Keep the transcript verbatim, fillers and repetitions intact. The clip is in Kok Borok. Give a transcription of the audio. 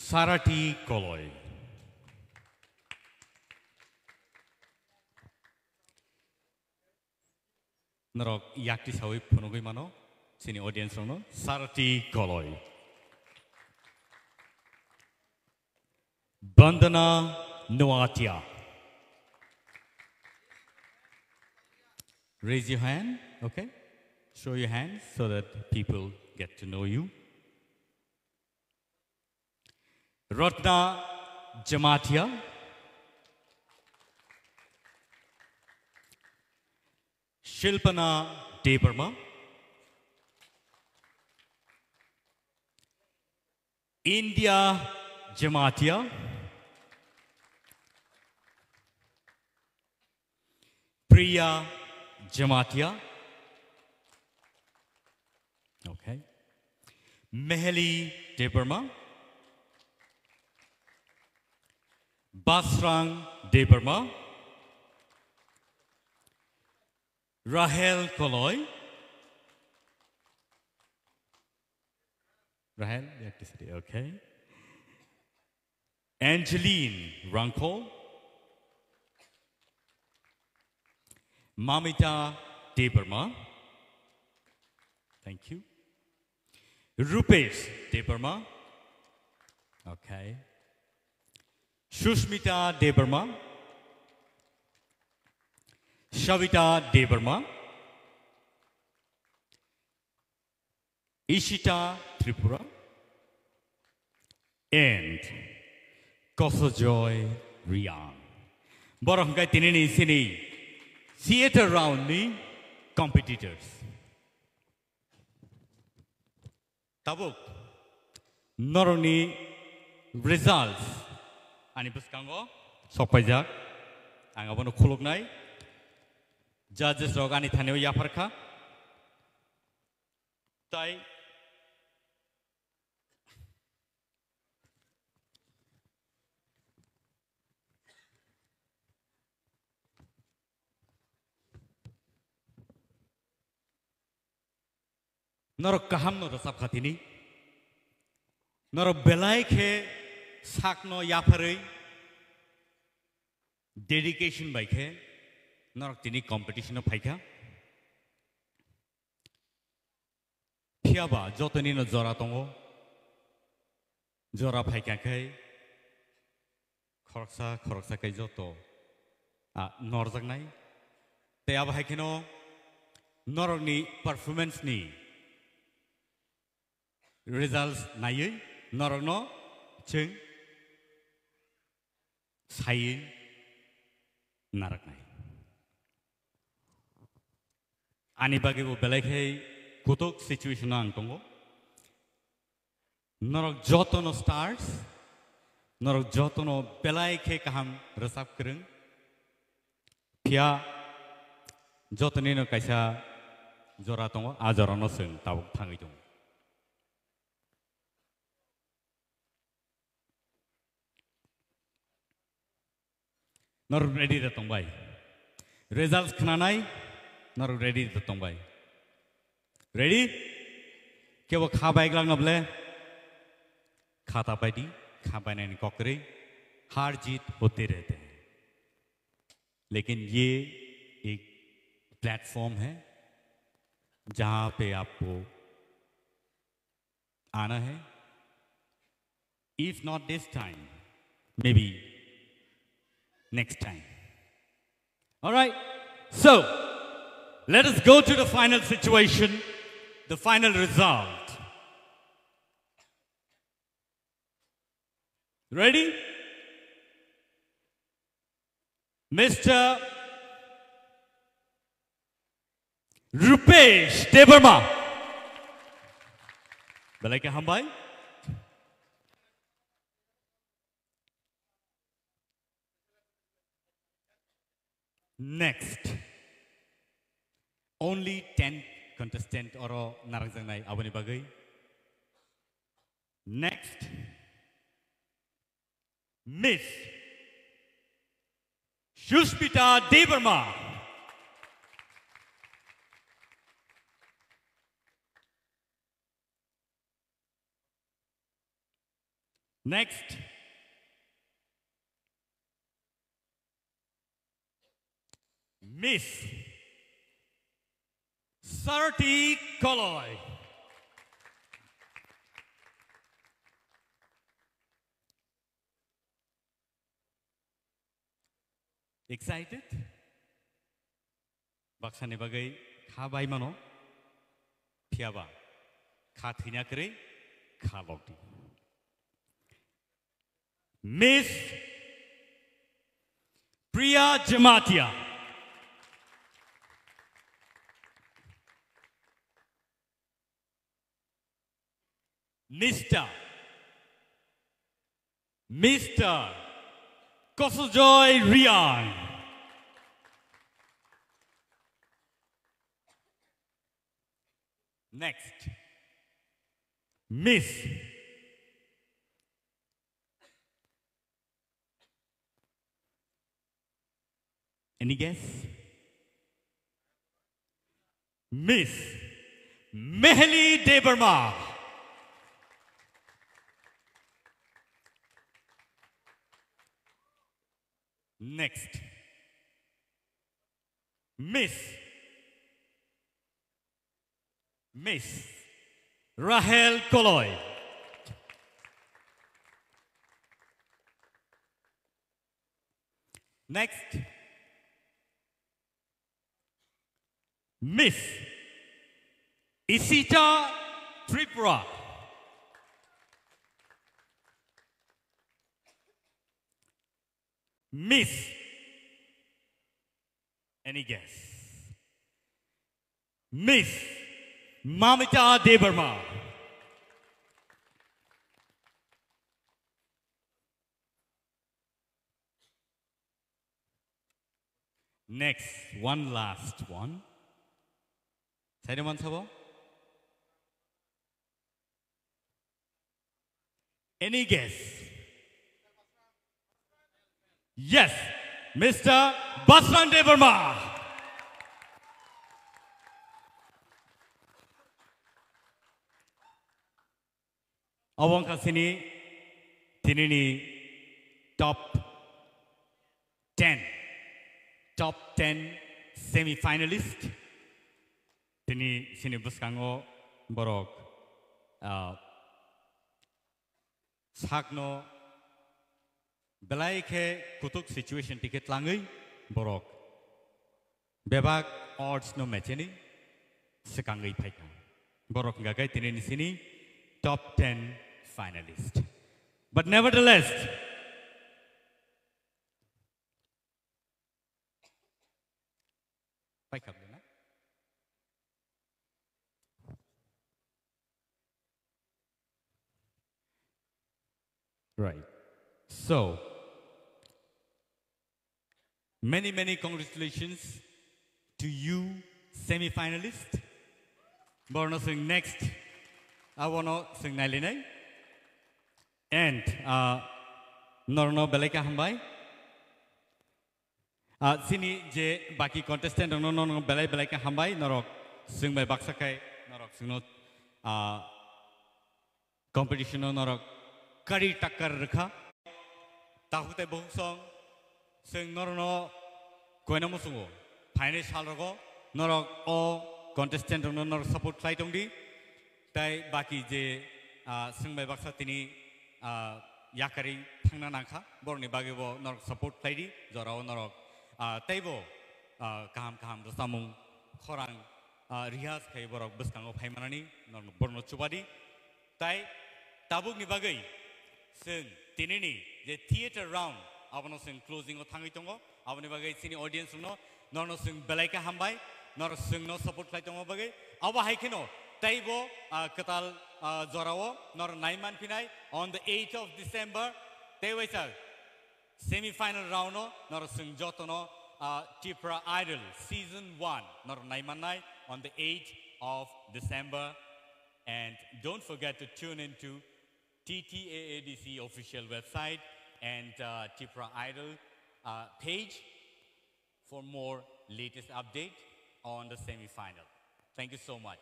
Sarati Koloi. Norok yakti sawi phunugwi mano, chini audience rokno Sarati Koloi. Bandana Noatia. Raise your hand, okay? Show your hand so that people get to know you. Ratna Jamatia. Shilpana Debbarma. India Jamatia. Priya Jamatia. Okay. Meheli Debbarma. Basrang Debbarma. Rahel Koloi. Rahel, you have to say, okay. Angeline Rangkol. Mamita Debbarma. Thank you. Rupesh Debbarma. Okay. Sushmita Debbarma. Shavita Debbarma. Ishita Tripura and Kosojoy Riang. Borok hwnkhe tinini sini theater round ni competitors. Tabuk norokni results ani bwskango sokpaijak. Ang abono khuluknai. Judges rok ani thani o yapharkha. Tai norok kaham no rwchap kha tini. Norok belai khe sakno yapharwi dedication bai khe norok tini competition o phaikha. Phiya ba jotoni no jora tongo. Jora phaikha khe khoroksa khoroksa khe joto, ah, norjaknai. Tei abo hai kheno norokni performance ni results naiwi norokno chwng saiwi narwknai. Ani bagwi bo belai khe kutuk situation o ang tongo. Norok jotono stars, norok jotono belai khe kaham rwchap kwrwng. Phiya jotonino kaisa jora tongo, a jorano chwng tabuk thangwi tongo. Norok ready da tongbai? Results khnanai norok ready da tongbai? Ready? Kebo kha baiglak na bole? Khata paidi, kha bainani kokrwi, har jeet hote rehte hain. Lekin ye ek platform hai, jahan pe aapko aana hai. If not this time, maybe next time. All right. So, let us go to the final situation, the final result. Ready? Mister Rupesh Debbarma. Belai khe hambai. Next. Only ten contestant oro narwkjaknai aboni bagwi. Next. Miss Sushmita Debbarma. Next, Miss Sarati Koloi. Excited? Baksani bagwi kha bai mano, phiyaba kha thwina kwrwi kha lokdi. Miss Priya Jamatia. Mister Mister Kosojoy Riang. Next. Miss. Any guess? Miss Meheli Debbarma. Next. Miss. Miss Rahel Koloi. Next. Miss Isita Tripura. Miss. Any guess? Miss Mamita Debbarma. Next, one last one. Saido man sabo? Any guess? Yes, Mister Basran Debbarma. Abo wngkha chini tinini top ten, top ten semi-finalist. Tini chini bwskango borok, ah, sakno belai khe kutuk situation tike tlangwi borok bebak odds no mecheni swkangwi phaikha. Borok hwnkha khe tini ni sini top ten finalist. But nevertheless, paikha bwlwino. Right. So, many, many congratulations to you, semi-finalist. Borno swng next. Abono swng nailinai. And, uh, norno belai khe hambai. Ah, chini je baki contestant rokno, no, no, belai belai khe hambai, norok swng bai baksa khai, norok swngno, ah, competition no norok kari takar rwkha. Takhuk tei bukhuk song, swng norokno koina muchungo, phainai sal rogo, norok o contestant rokno norok support khlai tongdi. Tai baki je, ah, swng bai baksa tini, ah, yakarwi thangna nangkha, borokni bagwi bo norok support khlai di, jorao norok, ah, teibo, ah, kaham kaham rwchapmung khorang, ah, rihas khai borok bwskango phai manani norok borokno chuba di. Tai tabukni bagwi chwng tinini je theatre round abono chwng closing o thangwi tongo. Aboni bagwi chini audience rokno, norno chwng belai khe hambai, nor chwngno support khlai tongma bagwi. Abo hai kheno teibo, ah, kwtal, ah, jorao nor nai man phinai on the eighth of December. Tei waisa semi final round no nor chwng jotono, ah, Tipra Idol season one nor nai mannai on the eighth of December. And don't forget to tune in to T T A A D C official website and, uh, Tipra Idol, uh, page for more latest update on the semi-final. Thank you so much.